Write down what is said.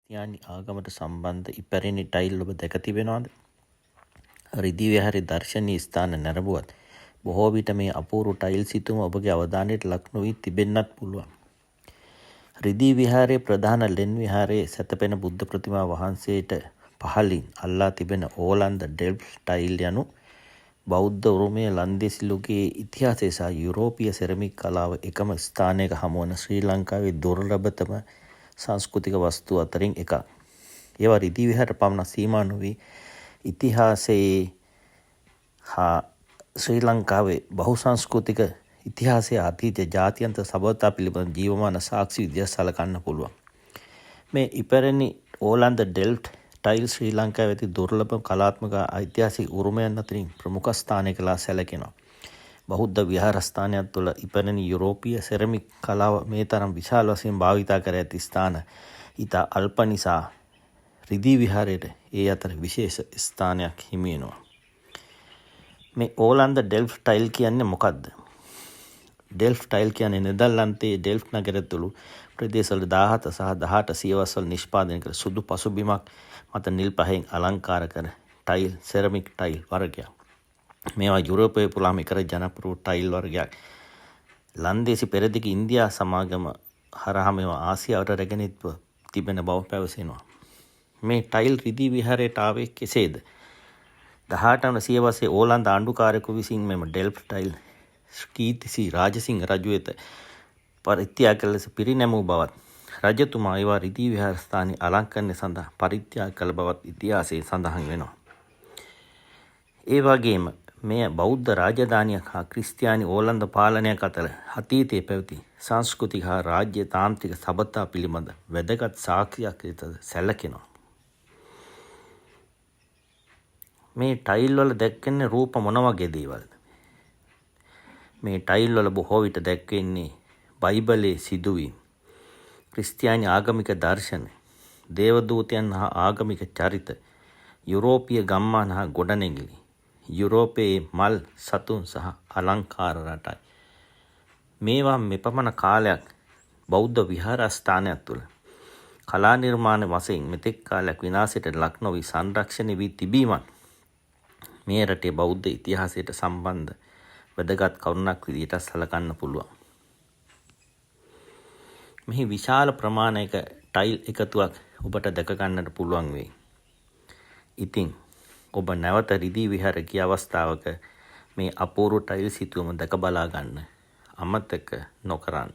ක්‍රිස්තියානි ආගමට සම්බන්ධ ඉපැරණි ටයිල් ඔබ දැක තිබෙනවද? රිදී විහාරයේ දර්ශනීය ස්ථාන නැරඹුවත් බොහෝ විට මේ අපූර්ව ටයිල් සිතුවම ඔබගේ අවධානයට ලක් නොවී තිබෙන්නත් පුළුවන්. රිදී විහාරයේ ප්‍රධාන ලෙන් විහාරයේ සැතපෙන බුද්ධ ප්‍රතිමා වහන්සේට පහළින් අල්ලා තිබෙන ඕලන්ද ඩෙල්ෆ්ට් ටයිල් යනු බෞද්ධ උරුමය, ලන්දේසිලුගේ ඉතිහාසය සහ යුරෝපීය සෙරමික් කලාව එකම ස්ථානයක හමුවන ශ්‍රී ලංකාවේ දුර්ලභතම සංස්කෘතික වස්තු අතරින් එකක්. ඒවා රිදී විහාරයට පමණක් සීමා නොවී ඉතිහාසයේ හා ශ්‍රී ලංකාවේ බහුසංස්කෘතික ඉතිහාසයේ අතීත ජාත්‍යන්තර සබඳතා පිළිබඳ ජීවමාන සාක්ෂි විදියට සලකන්න පුළුවන්. මේ ඉපැරණි ඕලන්ද ඩෙල්ෆ්ට් ටයිල් ශ්‍රී ලංකාවේ ඇති දුර්ලභ කලාත්මක ඓතිහාසික උරුමයන් අතරින් ප්‍රමුඛ ස්ථානයක ලා සැලකෙනවා. බෞද්ධ විහාරස්ථානයක් තුළ ඉපැරණි යුරෝපීය සෙරමික් කලාව මේ තරම් විශාල වශයෙන් භාවිතා කර ඇති ස්ථාන ඉතා අල්ප නිසා රිදී විහාරයට ඒ අතර විශේෂ ස්ථානයක් හිමි වෙනවා. මේ ඕලන්ද ඩෙල්ෆ්ට් ටයිල් කියන්නේ මොකද්ද? ඩෙල්ෆ්ට් ටයිල් කියන්නේ නෙදර්ලන්තයේ ඩෙල්ෆ්ට් නගරය තුළු ප්‍රදේශවල 17 සහ 18 සියවස්වල නිෂ්පාදනය කළ සුදු පසුබිමක් මත නිල් පහෙන් අලංකාර කර ටයිල්, සෙරමික් ටයිල් වර්ගයක්. මේවා යුරෝපයේ පුරාම එකර ජනප්‍රිය ටයිල් වර්ගයක්. ලන්දේසි පෙරදිග ඉන්දියා සමාගම හරහා මේවා ආසියාවට රැගෙන තිබෙන බව පැවසෙනවා. මේ ටයිල් රිදී විහාරයට ආවේ කෙසේද? 18 වන සියවසේ ඕලන්ද ආණ්ඩුකාරයෙකු විසින් මෙම ඩෙල්ෆ්ට් ටයිල් කීර්තිශ්‍රී රාජසිංහ රජු වෙත පරිත්‍යාග කළ ලෙස පිරිනැමූ බවත්, රජතුමා ඒවා රිදී විහාරස්ථානයේ අලංකරණය සඳහා පරිත්‍යාග කළ බවත් ඉතිහාසයේ සඳහන් වෙනවා. ඒ වගේම මෙය බෞද්ධ රාජධානියක් හා ක්‍රිස්තියානි ඕලන්ද පාලනයක් අතර අතීතයේ පැවති සංස්කෘතික හා රාජ්‍ය තාන්ත්‍රික සබඳතා පිළිබඳ වැදගත් සාක්ෂියක් ලෙස සැලකෙනවා. මේ ටයිල් වල දැක්වෙන්නේ රූප මොන වගේ දේවල්ද? මේ ටයිල් වල බොහෝ විට දැක්වෙන්නේ බයිබලයේ සිදුවීම්, ක්‍රිස්තියානි ආගමික දර්ශන, දේවදූතයන් හා ආගමික චරිත, යුරෝපීය ගම්මාන හා ගොඩනැගිලි, යුරෝපයේ මල්, සතුන් සහ අලංකාර රටයි. මේවා මෙපමණ කාලයක් බෞද්ධ විහාරස්ථානයක් තුළ කලා නිර්මාණ වශයෙන් මෙතෙක් කාලයක් විනාශයට ලක් නොවී සංරක්ෂණය වී තිබීමත් මේ රටේ බෞද්ධ ඉතිහාසයට සම්බන්ධ වැදගත් කරුණක් විදිහට සලකන්න පුළුවන්. මෙහි විශාල ප්‍රමාණයක ටයිල් එකතුවක් ඔබට දැක ගන්නට පුළුවන් වෙයි. ඉතින් ඔබ නැවත රිදී විහාර ගිය අවස්ථාවක මේ අපූර්ව ටයිල් සිතුවම දැක බලා ගන්න අමතක නොකරන්න.